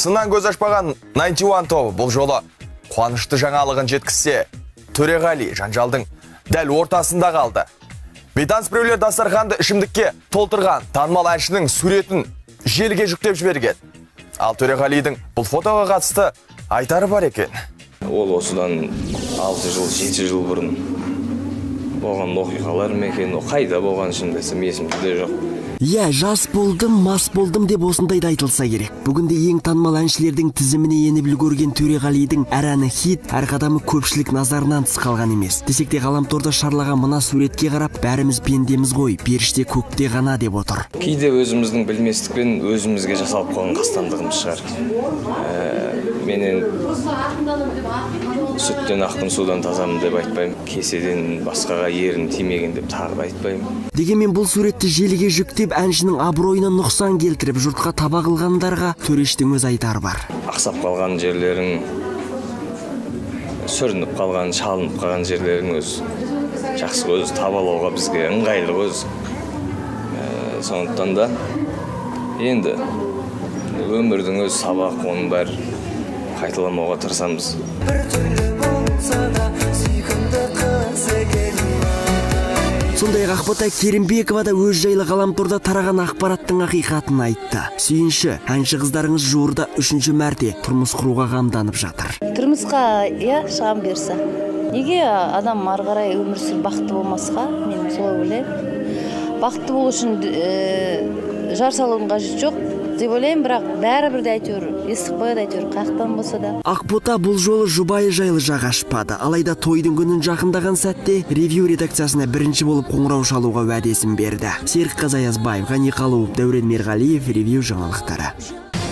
Сыннан көз ашпаған 91 тобы бұл жолы қуанышты жаңалығын жеткізсе, Төреғали жанжалдың дәл ортасында қалды. Бейтаныс біреулер дастарханды ішімдікке толтырған танымал әншінің суретін желіге жүктеп жіберген. Ал Төреғалидің бұл фотоға қатысты айтары бар екен. Ол осыдан 6 жыл, 7 жыл бұрын болған оқиғалар ма екен, қайда болған шын десем есімде де жоқ. Иә, жас болдым, мас болдым деп осындайда айтылса керек. Бүгінде ең танымал әншілердің тізіміне еніп үлгерген Төреғалидің әр әні хит, әр қадамы көпшілік назарынан тыс қалған емес. Десек те ғаламторда шарлаған мына суретке қарап, бәріміз пендеміз ғой, періште көкте ғана деп отыр. Кейде өзіміздің білместікпен өзімізге жасалып қойған қастандығымыз шығар. Менен сүттен ақтым, судан тазамын деп айтпаймын. Кеседен басқаға ерін тимеген деп тағы да айтпаймын. Дегенмен бұл суретті желіге жүктеп, әншінің абыройына нұқсан келтіріп, жұртқа таба қылғандарға Төрештің өз айтары бар. Ақсап қалған жерлерің, сүрініп қалған, шалынып қалған жерлерің өз жақсы көз табалауға бізге ыңғайлы көз. Сондықтан да енді өмірдің өз сабақ, оның бәрі қайталамауға тырысамыз. Сондай-ақ Ақбота Керімбекова да өз жайлы ғаламторда тараған ақпараттың ақиқатын айтты. Сүйінші, әнші қыздарыңыз жуырда 3-ші мәрте тұрмыс құруға қамданып жатыр. Тұрмысқа, иә, шығам берсе. Неге адам ары қарай өмір сүріп бақытты болмасқа? Мен солай ойлаймын. Бақытты болу үшін жар салудың қажеті жоқ деп ойлаймын, бірақ бәрібір де әйтеуір естіп қояды, әйтеуір қаяқтан болса да. Ақбота бұл жолы жұбайы жайлы жақ ашпады. Алайда тойдың күнін жақындаған сәтте Ревью редакциясына бірінші болып қоңырау шалуға уәдесін берді. Серік Қазаязбаев, Ғани Қалуов, Дәурен Мерғалиев, Ревью жаңалықтары.